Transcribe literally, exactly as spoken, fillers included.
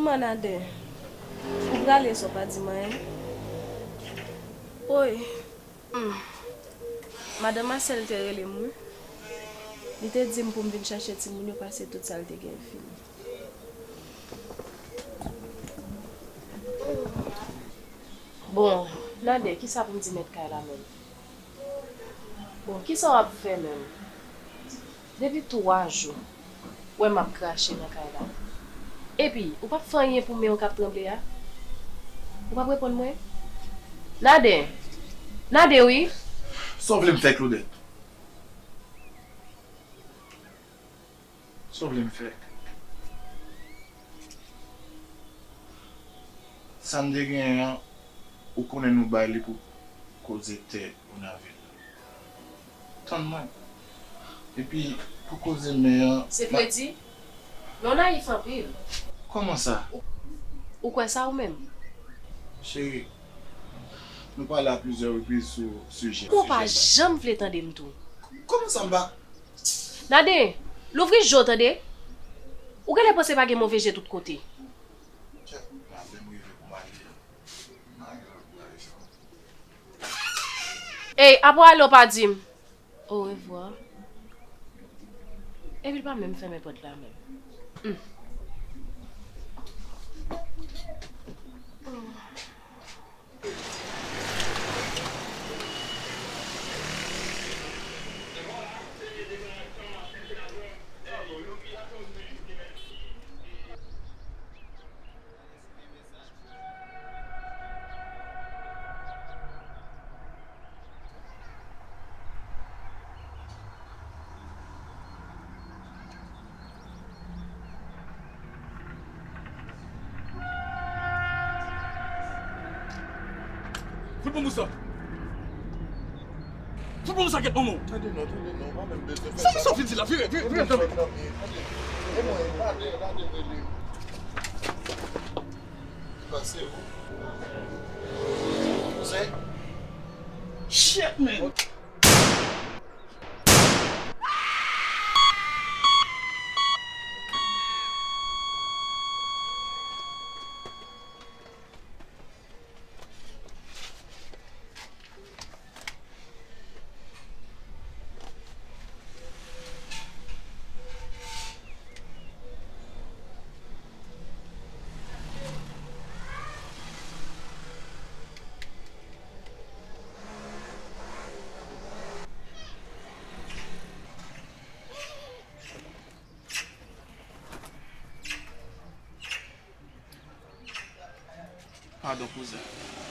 Kòman Naden? Ou prale san w pa di m anyen? Woy. Hmm. Madan Masèl te rele m, wi. Li te di m pou m vin chache timoun yo, paske tout sa l te gen fini. Bon, Naden, kisa pou m di mèt kay la menm? Bon, kisa w ap fè menm? Depi twa jou, w wè m ap krache nan kay la. Epi, ou p ap fè anyen pou men w k ap tranble a? Ou p ap reponn mwen? Naden! Naden, wi! Sa w vle m fè, Claudette? Sa w vle m fè? Sa n te genyen an, ou konnen nou bay li pou koze tè Bonavil. Tann mwen. Epi, pou koze men an, se fredi? Men w nayif anpil. Kòman sa? Ou, ou kwè sa ou menm? Cheri, nou pale a plizyè repriz sou sijè. Ou pa janm vle tande m tou. Kòman sa m pa? Naden, louvri je w tande. Ou genlè panse pa gen move je tout kote. Chè, m ap menm rive pou m ale. Ey, apa w ale w pa di m orevwa? Epi l pa menm fèmen pòt la menm. Hmm. Fout bon pou sa. Fout bon pou sa, kèt manman w. Tande non, tande non, ou pa menm bezwen fè sa. Sa ki sa w fin di la? Vire, vire, vire, tande. Tande, tande, tande. E mwen, tande, tande, tande. Pase ou. Kouzen. Shit, man. Padon, kouzen.